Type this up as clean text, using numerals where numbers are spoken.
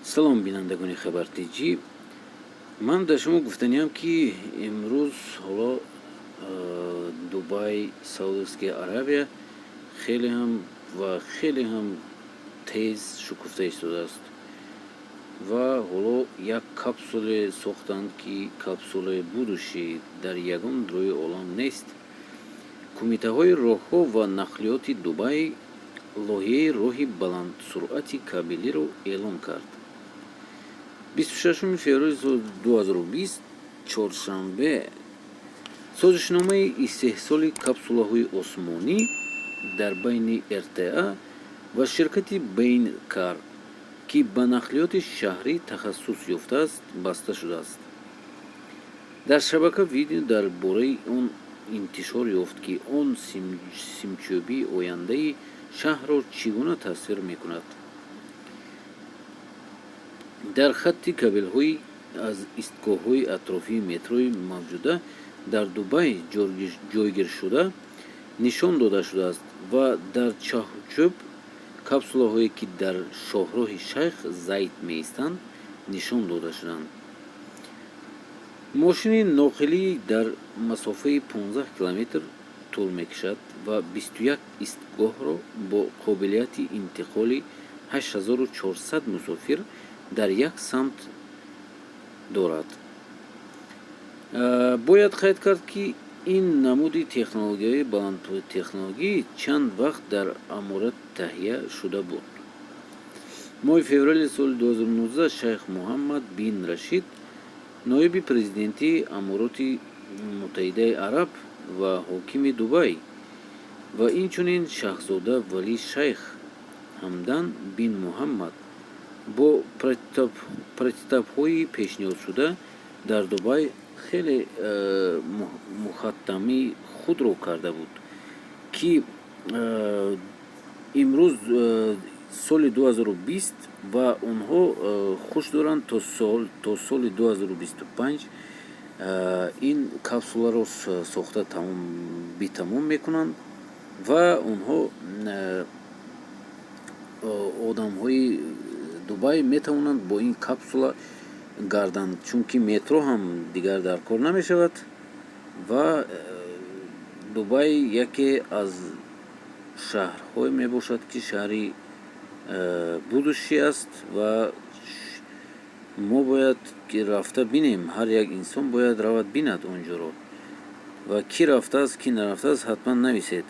Салом, бинандагони Хабар Тҷ. Ман дар шумо гуфтаниям, ки имрӯз ҳоло Дубай, Саудовская Аравия хеле ҳам ва хеле ҳам тез шукуфта истодааст ва ҳоло як капсуле сохтанд, ки капсулаи будущий дар ягон рӯи олам нест. Кумитаҳои роҳҳо ва нақлиёти Дубай лоиҳаи роҳи баландсуръати кабелиро эълон кард. 26 феврали соли 2020, чоршанбе, созишномаи истеҳсоли капсулаҳои осмонӣ дар байни РТА ва ширкати Бейнкар, ки ба нақлиёти шаҳрӣ тахассус ёфтааст, баста шудааст. Дар шабака видео дар бораи он интишор ёфт, ки он симчӯбии ояндаи шаҳрро чӣ гуна тасвир мекунад. Дар хатти кабелҳои аз истгоҳҳои атрофии метрои мавҷуда дар Дубай ҷойгиршуда нишон дода шудааст ва дар чаҳорчӯб капсулаҳое, ки дар шоҳроҳи Шайх Зайд меистанд, нишон дода шуданд. Мошини ноқилӣ дар масофаи 15 километр тӯл мекашад ва 21 истгоҳро бо қобилияти интиқоли 8400 мусофир дар як самт дорад. Бояд қайд кард, ки ин намуди технологияи баландтехнологӣ чанд вақт дар аморат таҳия шуда буд. Моҳи феврали соли 2019 шайх Муҳаммад бин Рашид, ноиби президенти Амороти Муттаҳидаи Араб ва ҳокими Дубай, ва инчунин шаҳзода Вали шайх Ҳамдан бин Муҳаммад бо прототипҳои пешниҳодшуда дар Дубай хеле мухаттамии худро карда буд, ки имрӯз соли 2020 ва онҳо хуш доранд, то соли 2025 ин капсуларо сохта битамом мекунанд ва онҳо, одамҳои Дубай, метавонанд бо ин капсула гарданд, чунки метро ҳам дигар дар кор намешавад. Ва Дубай яке аз шаҳрҳое мебошад, ки шаҳри будущий аст ва мо бояд рафта бинем. Ҳар як инсон бояд равад, бинад он ҷоро. Ва кӣ рафтааст, кӣ нарафтааст, ҳатман нависед.